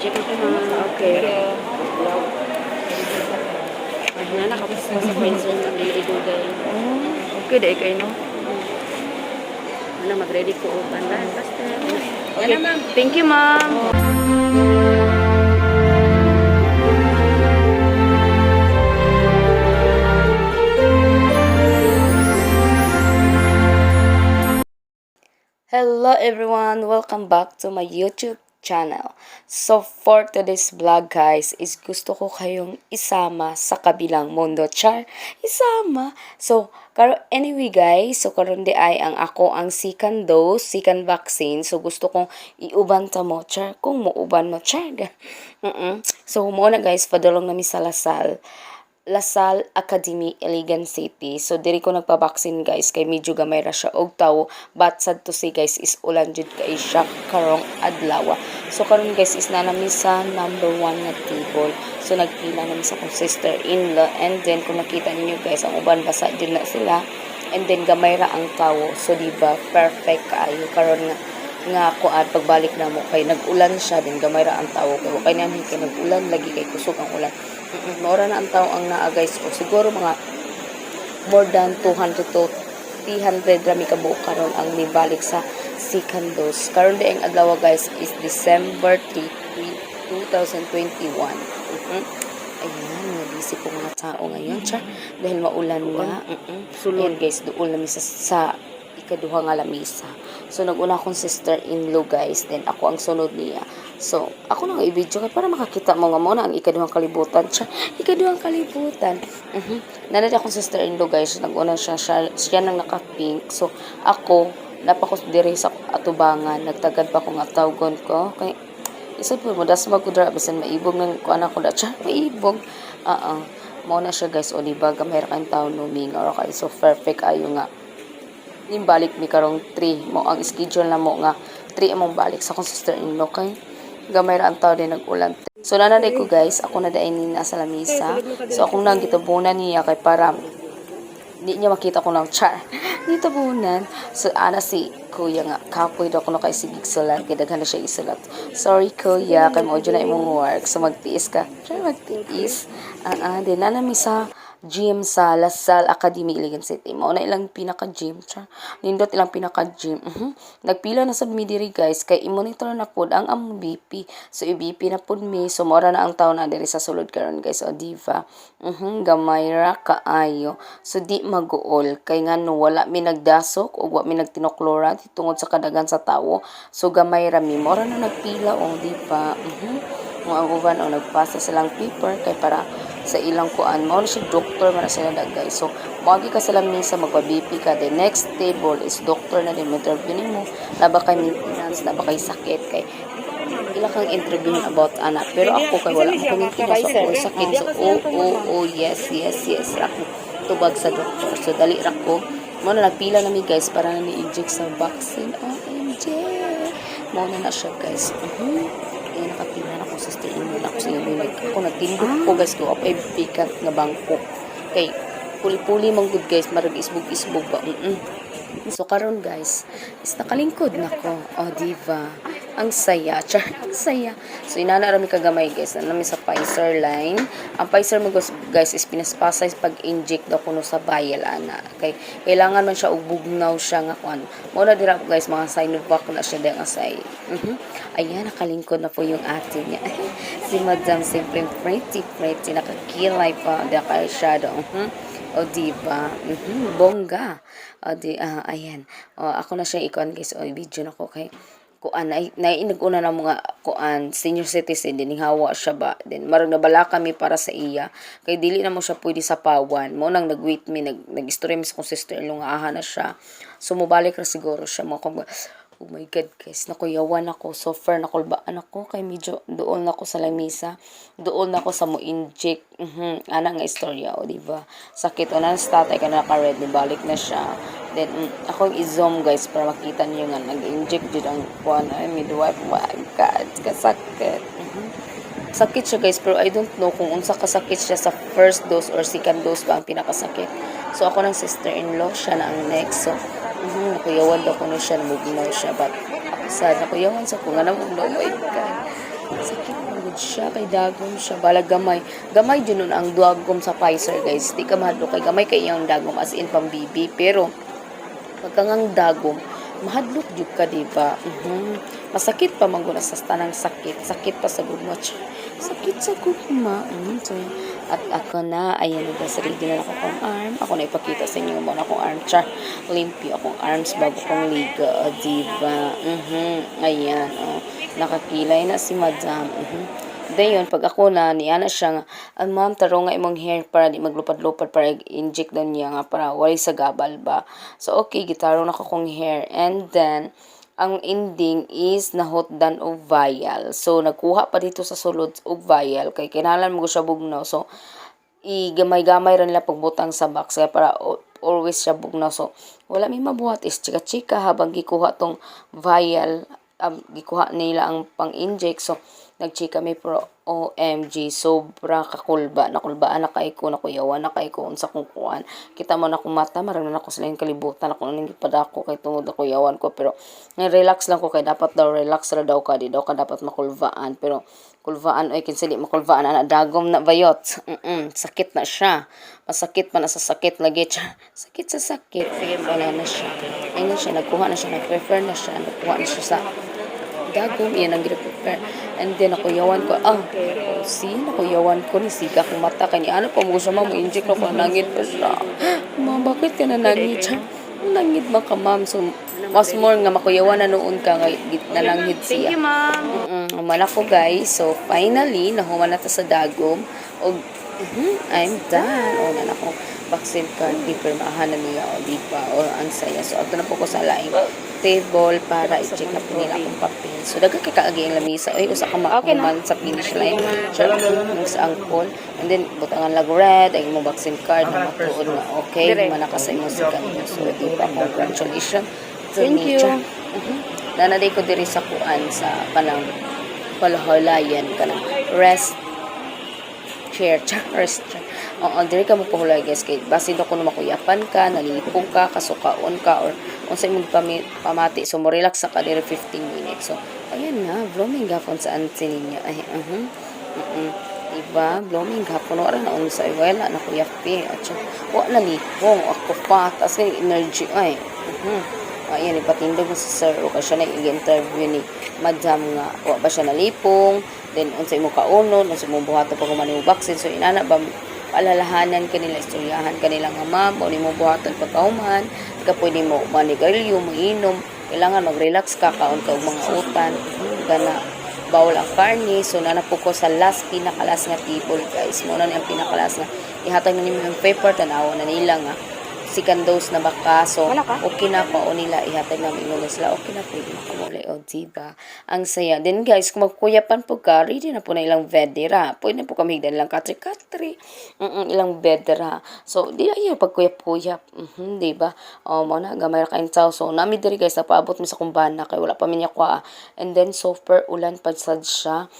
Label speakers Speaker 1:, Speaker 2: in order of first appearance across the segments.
Speaker 1: Check ako, ma'am.
Speaker 2: Okay.
Speaker 1: Pag na nakapos pa sa Pfizer na dili dugay.
Speaker 2: Oh, okay dai kay no.
Speaker 1: Ano, mag-ready ko og bandan. Basta.
Speaker 2: Okay.
Speaker 1: Yan na, ma'am.
Speaker 2: Thank you, ma'am. Hello everyone! Welcome back to my YouTube channel. So for today's vlog, guys, is gusto ko kayong isama sa kabilang mundo. Char! Isama! So, karo anyway guys, so karon di ay ang ako ang second dose, second vaccine. So gusto kong iuban ta mo, char, kung muuban mo, char. So mo na guys, padulong nami sa La Salle. La Salle Academy, Iligan City. So diri ko nagpa-vaccine guys kay medyo gamay ra siya og tawo, but sad to say guys is ulan jud kay siya karong adlaw. So karon guys is naa nami sa number 1 nga table. So nagpila nami sa akong sister-in-law and then kung nakita ninyo guys, ang uban basa jud na sila and then gamay ra ang tawo. So di ba perfect kaayo karon nga nga kuan pagbalik na mo kay nag-ulan siya din, gamay ra ang tawo kay wa kay nami kay nag-ulan lagi kay kusog ang ulan. Maura na ang tao ang naa guys o siguro mga more than 200 to 300 rami kabuok karon ang mibalik sa second dose. Karon di ang adlaw guys is December 3, 2021. Ayan, mga busy po mga tao ngayon, char. Dahil maulan nga. Ayan guys, duol nami sa ikaduha nga lamisa. So, nag-una akong sister-in-law guys. Then, ako ang sunod niya. So, ako nang i-video kay para makakita mo nga mo na ang ikaduhang kalibutan. Char, ikaduhang kalibutan. Nanad akong sister-in-law guys. Nag-una siya, siya nang naka-pink. So, ako, napakos diri sa atubangan. Nagtagad pa ko nga tawgon ko. Kay, isa po mo, das mag kudra, bisan maibog ng kuan ako da. Char, maibog. Oo. Mao na siya guys, o diba, gamay ra kayong tao numing or kay so perfect ayo nga nimbalik mi karong 3 mo ang schedule na mo nga 3 among balik sa akong sister-in-law kay gamay ra ang tao din nag-ulan. So nananay ko guys, ako na dahil ni nasa lamisa. So akong nang gitabunan niya kay para di niya makita ko ng char. Gitabunan. So ana si kuya nga kapoy daw kuno kay sigig sulat kay daghan na siya isulat. Sorry kuya, kay mao jud na imong work. So magtiis ka. Try magtiis. Ah, din na nami sa gym sa La Salle Academy, Iligan City. Mao na ilang pinaka-gym. Char. Nindot ilang pinaka-gym. Nagpila na sad mi diri guys kay i-monitor na pod ang among BP. So i-BP na pod mi. So mora na ang taon na diri sa sulod karon guys. O diva. Gamay ra kaayo. So di maguol kay ngano wala mi nagdasok ug wa mi nagtinoklora tungod sa kadagan sa tawo. So gamay ra mi. Mora na nagpila o di ba? Mga ang uban o nagpasa silang paper kay para sa ilang kuan mao na siya, doctor man na sila na guys. So moagi ka sa lamisa, magpa BP ka, the next table is doctor na din, interview nimo na ba kay maintenance na ba kay sakit kay ila kang interviewin about ana. Pero ako kay wala ko maintenance, so ako sakit, so oh, yes ra ko tubag sa doktor. So dali ra ko mo na nagpila na mi guys para na ni-inject sa vaccine. OMG, mao na na siya guys. Ayan, nakapila na ako sa sister in law ako sa inyo. Ako nagtindog ko guys ko apay vacant nga bangko. Kay puli-puli man gud guys, marag isbog-isbog ba. So karon guys, is nakalingkod na ko. Oh, diva. Ang saya. Char, ang saya. So inana rami kagamay guys. Ano nami sa Pfizer line. Ang Pfizer mo guys is pinaspasay pag-inject daw kuno sa vial ana. Kay kailangan man siya og bugnaw siya nga kuan. Mao na dira guys mga Sinovac na siya dang asay. Ayan, nakalingkod na po yung ate niya. Si Madam simple pretty pretty nakakilay pa da kay shadow. O diba? Bongga. O di ayan. O ako na siya ikuan guys. O video na ko kay kuan na naiinag-una na mga kuan senior citizen din hawa siya ba, then marag nabala kami para sa iya kay dili na mo siya pwede sa pawan mo nang nag-wait mi nag-istorya mi sa akong sister-in-law nga aha na siya, so mobalik ra siguro siya mo. Oh my God guys, nakuyawan ako, suffer nakulbaan ako kay medyo duol na ako sa lamisa, duol na ako sa mo inject. Ana nga istorya o di ba? Sakit o na sa tatay ka na naka-red, balik na siya. Then ako yung i-zoom guys para makita niyo nga nag-inject jud ang kuan ay midwife. Oh my God, kasakit. Sakit siya guys, pero I don't know kung unsa kasakit siya sa first dose or second dose ba ang pinakasakit. So ako ng sister-in-law, siya na ang next. So nakuyawan daw kuno siya, namugnaw siya, but ako sad nakuyawan sa ko nga namugnaw. Oh my God. Sakit man gud siya kay dagom siya, balag gamay. Gamay jud nun ang dagom sa Pfizer, guys. Di ka mahadlok kay gamay kay iyang dagom, as in pambibi, pero pagka ngang dagom, mahadlok jud ka, di ba? Masakit pa man gud na sa tanang sakit. Sakit pa sa gugma. Char. Sakit sa gugma. So, at ako na, ayan na guys, ready na ako akong arm. Ako na ipakita sa inyo mo na akong arm. Char, limpyo akong arms bago kong ligo, o, di ba? Ayan, oh. Nakakilay na si madam. Dayon, pag ako na, niana siya nga, "Ah, ma'am, tarong nga imong hair para di maglupad-lupad," para inject daw niya nga para walay sa gabal ba. So, okay, gitarong na ko akong hair. And then, ang ending is nahutdan og vial. So, nagkuha pa dito sa sulod og vial kay kinahanglan mo siya bugnaw. So, igamay-gamay ra nila pagbutang sa box kaya para always siya bugnaw. So, wala may mabuhat is chika-chika habang gikuha tong vial, gikuha nila ang pang-inject. So, nagchika mi pero OMG, sobra kakulba. Nakulbaan na kay ko, nakuyawan na kay ko unsa kong kuan. Kita mo na akong mata, marang na ako sila yung kalibutan ako nang gipadako kay tungod nakuyawan ko, pero relax lang ko kay dapat daw relax ra daw ka, di daw ka dapat makulbaan, pero kulbaan oy, kinsa di makulbaan ana, dagom na bayot. Sakit na siya. Masakit pa na sa sakit lagi. Char. Sakit sa sakit. Wala na siya. Ayun na siya, nagkuha na siya, nag-prefer na siya, nagkuha na siya sa dagom, iyan ang gina-prepare. And then, nakuyawan ko, ah, oh, see, nakuyawan ko, nisiga akong mata, kanya, ano pa mo siya, ma'am, inject ako, nangit pa siya. "Ma'am, bakit ka nanangit?" Siya, "Nangit man ka, ma'am." So, mas more nga makuyawan na noon ka, nga nalanghid
Speaker 1: Thank
Speaker 2: siya.
Speaker 1: You, ma'am.
Speaker 2: Human ako, guys. So, finally, nahuman na ta sa dagom. Og, I'm done. O, na akong vaccine card. Di pirmahan na niya. O, di ba? O, ang saya. So, ato na po ko sa laing table para i-check na po nila akong papel. So, daghan kay kaagi ang lamisa. Ay, usa ka
Speaker 1: Okay na.
Speaker 2: mahuman sa finish line. Siya, sa angkol. And then, butangan lag red, ang imong vaccine card na matuod na okay.
Speaker 1: Dire.
Speaker 2: Human na ka sa imong second. So, di ba? Congratulations to
Speaker 1: Thank
Speaker 2: me.
Speaker 1: you.
Speaker 2: Char. Nanaday ko diri sa kuan sa kanang palahulayan, kanang rest chair, char, rest chair. Oo, diri ka mo pahulay, guys, kay basin daw kuno makuyapan ka, nalipong ka, kasukaon ka or unsa imong pamati. So mo relax sa ka diri 15 minutes. So ayan na, blooming gapon sa auntie ninyo. Ay, Diba? Blooming gapon wala na unsa, ay wala na kuyapi. At wa na lipong ako pa tas kay energy ay. Ayan, ipatindog na si sir o kay siya na i-interview ni madam nga wa ba siya nalipong, then unsa imo kaunon, unsa imong buhaton pag human nimo vaccine. So inana ba, paalalahanan kanila, istoryahan kanila nga, "Ma'am, mo nimo buhaton pagkahuman, di ka pwede mo manigarilyo, mo inom, kailangan mag-relax ka, kaon ka og mga utan," gana, bawal ang karne. So nana po ko sa last, pinakalas nga table, guys. Mo na ni ang pinakalas nga ihatag na nimo yung paper, tanawa na nila nga second dose na baka. So,
Speaker 1: Wala ka?
Speaker 2: Okay na ko o nila ihatag na ingon na sila, okay na, pwede na kamuli. O, diba? Ang saya. Then guys, kung magkuyapan po ka, ready na po na ilang bed dira. Pwede na po kami higdan ilang katri-katri. Ilang bed dira. So, di ay pagkuyap-kuyap. Diba? O, mo na, gamay ra kayong tao. So, nami diri, guys, napaabot mi sa kumbana kay wala pa mi niya kuha. And then, super ulan pa sad siya.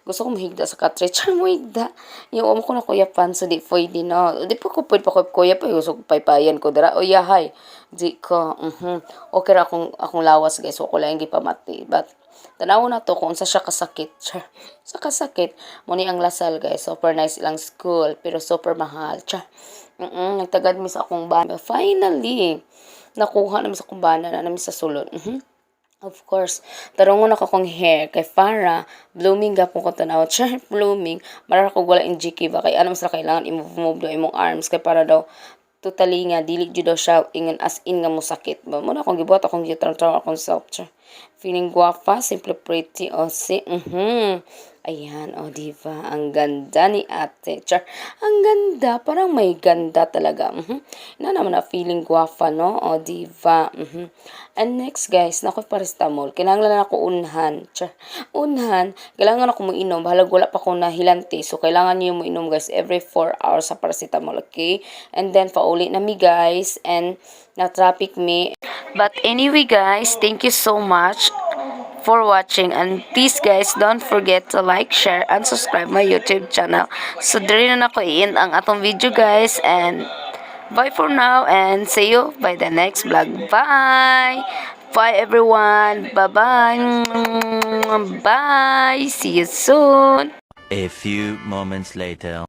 Speaker 2: Gusto ko mahigda sa katre. Char mo higda. Yung amo ko na kuyapan, so di pwede na. Di pa ko pwede pa ko kuyap. Gusto ko paypayan ko dira. O yahay. Di ko. Okay ra akong lawas, guys. So, ko lang gipamati. But, tanaw na to kung unsa siya kasakit. Char. Sa kasakit. Muni ang La Salle, guys. Super nice ilang school. Pero super mahal. Char. Nagtagad mi sa akong bana. Finally, nakuha namin sa akong bana na namin sa sulod. Of course, tarungon ako akong hair kay Farah, blooming gapon ko tanaw. Char, blooming. Mara ko wala in GK ba kay ano mas kailangan i-move move daw imong arms kay para daw totally nga dili jud daw siya ingon as in nga mosakit ba. Mo na akong gibuhat, akong gitarong akong self. Char. Feeling guwapa, simple pretty o si. Ayan, o, di ba? Ang ganda ni ate. Char, ang ganda, parang may ganda talaga. Na naman na feeling guwapa, no? O, di ba? And next, guys, nako paracetamol. Kinahanglan na ako unhan. Char, unhan. Kailangan ako moinom. Bahalag wala pa ko nahilanti. So, kailangan niyo moinom, guys, every 4 hours sa paracetamol, okay? And then, pauli na mi, guys. And, na-traffic mi. But anyway, guys, thank you so much for watching, and please, guys, don't forget to like, share and subscribe my YouTube channel. So diri na nako i-end ang atong video, guys, and bye for now and see you by the next vlog. Bye bye, everyone. Bye bye. Bye! See you soon!
Speaker 3: A few moments later.